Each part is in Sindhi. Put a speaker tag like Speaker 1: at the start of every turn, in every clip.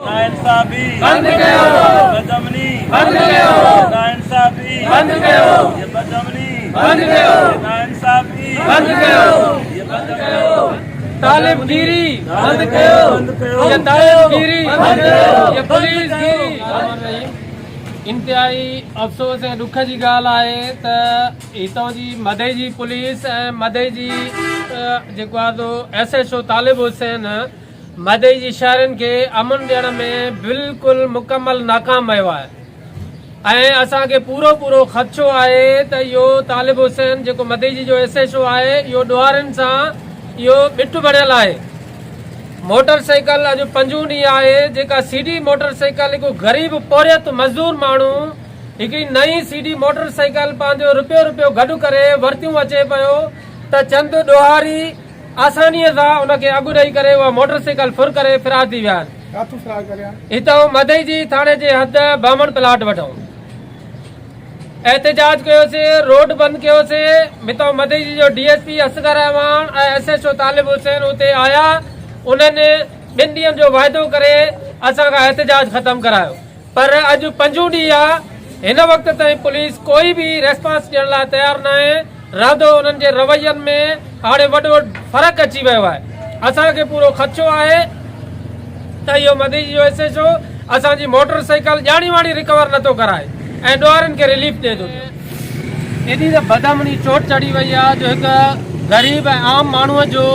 Speaker 1: ناانصافي
Speaker 2: بند ڪيو
Speaker 1: بدامني
Speaker 2: بند ڪيو
Speaker 1: ناانصافي
Speaker 2: بند ڪيو
Speaker 1: بدامني
Speaker 2: بند ڪيو
Speaker 1: ناانصافي
Speaker 2: بند ڪيو
Speaker 1: بند ڪيو
Speaker 2: طالب گيري بند ڪيو یہ طالب گيري بند ڪيو یہ پوليس گيري. انتهائي افسوس ۽ ڏک جي ڳالهه آهي ته هتان جي مدئي جي پوليس ۽ مدئي جي جيڪو آهي سو S H O Talib Hussain Madai جي شهرين کي امن ڏيڻ ۾ بلڪل مڪمل ناڪام ويو آهي ۽ اسان کي پورو پورو خدشو آهي ته اهو طالب حسين جيڪو مدئي جي جو ايس ايڇ او آهي اهو ڏوهارين سان اهو ٻٽ بڻيل آهي. موٽر سائيڪل اڄ پنجون ڏينهن آهي جيڪا سي ڊي موٽر سائيڪل هڪ غريب پورهيت مزدور ماڻهو هڪڙي نئين سي ڊي موٽر سائيڪل پنهنجو رپيو رپيو گڏ ڪري ورتيون اچي پيو ته چند ڏوهاري آسانيء سان ان کي اڳ ڏئي ڪري اها موٽر سائيڪل ڦر ڪري فرار ٿي ويا آهن. هتان مدئي جي ٿاڻي جي حد بهمڻ پلاٽ وٽان احتجاج ڪيوسين، روڊ بند ڪيوسين، هتان مدئي جي جو D S P Asghar Awan ۽ S H O Talib Hussain اتي آيا، انهن ٻن ڏينهن جو واعدو ڪري اسان کان احتجاج ختم ڪرايو. پر اڄ پنجون ڏينهن آ هن وقت تائين پوليس ڪوئي به ريسپانس ڏيڻ لاء تيار ناهي رهندو انهن جي روين ۾ هاڻي وڏو فرق اچي ويو آهي اسان کي پورو خدشو آهي ته اهو مديجي جو ايس ايڇ او اسان جي موٽر سائيڪل ڄاڻي واڻي رڪور نٿو ڪرائي ۽ ڏوهارين کي رليف ڏئي ٿو. ايڏي ته بدامني چوٽ چڙهي وئي آهي جو هڪ غريب ۽ عام ماڻهوء جو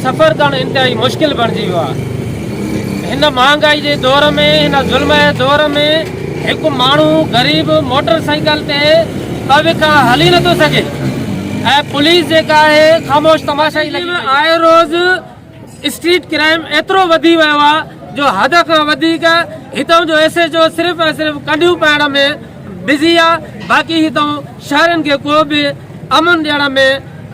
Speaker 2: سفر ڪرڻ انتهائي مشڪل بڻجي ويو آهي. هن مهانگائي جي دور ۾ هن ظلم جي دور ۾ هڪ ماڻهو غريب موٽر سائيڪل تي ٻه وکا هلي نٿو سگهي ۽ پوليس جيڪا آهي خاموش تماشائي لڳي پئي آهي. روز اسٽريٽ ڪرائيم ايترو وڌي ويو آهي جو حد کان وڌيڪ هتان جو ايس ايڇ او صرف ۽ صرف ڪنڍيون پائڻ ۾ بزي آهي باقي هتان شهرين کي ڪو به امن ڏيڻ ۾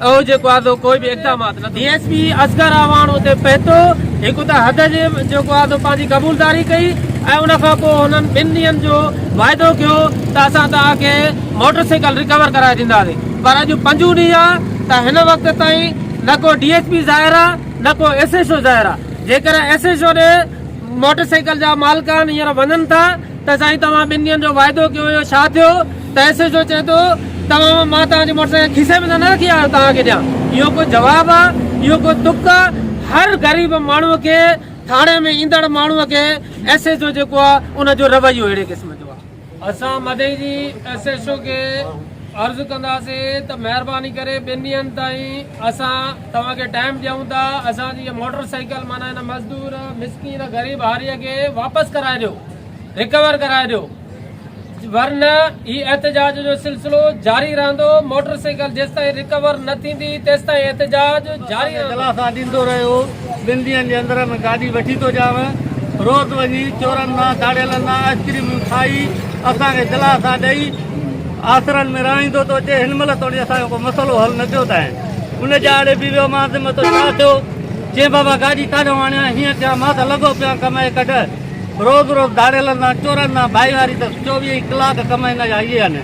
Speaker 2: اهو جيڪو آهي سو ڪوئي به اقدامات نه. D S P Asghar Awan اتي پهتو هڪ ته حد جي جيڪو آهي سو پنهنجي قبولداري ڪئي ۽ ان کان پوء هنن ٻن ڏينهن جو واعدو ڪيو ته اسان توهان کي موٽر سائيڪل رڪور ڪرائي ڏينداسين پر اڄ پنجون ڏينهن آهي ته هن وقت تائين نه ڪو ڊي ايس پي ظاهر آ نه ڪو ايس ايڇ او ظاهر آ جيڪڏهن ايس ايڇ او ڏي موٽر سائيڪل جا مالڪان هينئر وڃن ٿا ته سائين توهان ٻن ڏينهن جو واعدو ڪيو هيو ڇا ٿيو ته ايس ايڇ او چئي ٿو توهان مان توهان جي موٽر سائيڪل کيسي ۾ ته نه رکي آيو توهان کي ڏيان اهو ڪو جواب آ اهو ڪو تڪ آ هر غريب ماڻهو کي ٿاڻي ۾ ايندڙ ماڻهو کي ايس ايڇ او جيڪو آ ان جو رويو اهڙي قسم جو آ. اسان مدئي جي ايس ايڇ او کي عرض ڪنداسين ته مهرباني ڪري ٻن ڏينهن تائين اسان توهان کي ٽائيم ڏيون ٿا اسان جي موٽر سائيڪل معنيٰ هن مزدور مسڪين غريب هاريء کي واپس ڪرائي ڏيو رڪور ڪرائي ڏيو ورنه هي احتجاج جو سلسلو جاري رهندو موٽر سائيڪل جيستائين رڪور نه ٿيندي تيستائين احتجاج جاري رهندو.
Speaker 3: دلاسا ڏيندو رهيو ٻن ڏينهن جي اندر ۾ گاڏي وٺي ٿو ڏيانو. روز وڃي چورن مان ڌاڙيلن مان آئسڪريمون کائي اسان کي دلاسا ڏئي آسرن ۾ رهائيندو ٿو اچي. هن مهل توڻي اسان جو ڪو مسئلو حل نه ٿيو تائين ان ڄاڙي به ويومانس متو ڇا ٿيو؟ چيائين بابا گاڏي ڪاڏهون آڻيان هيئن ٿيان مان ته لڳو پيو آهيان ڪمائي ڪڍ. روز روز ڌاڙيلن سان چورن سان ڀائيواري ته چوويهه ئي ڪلاڪ ڪم هن جا اهي آهن.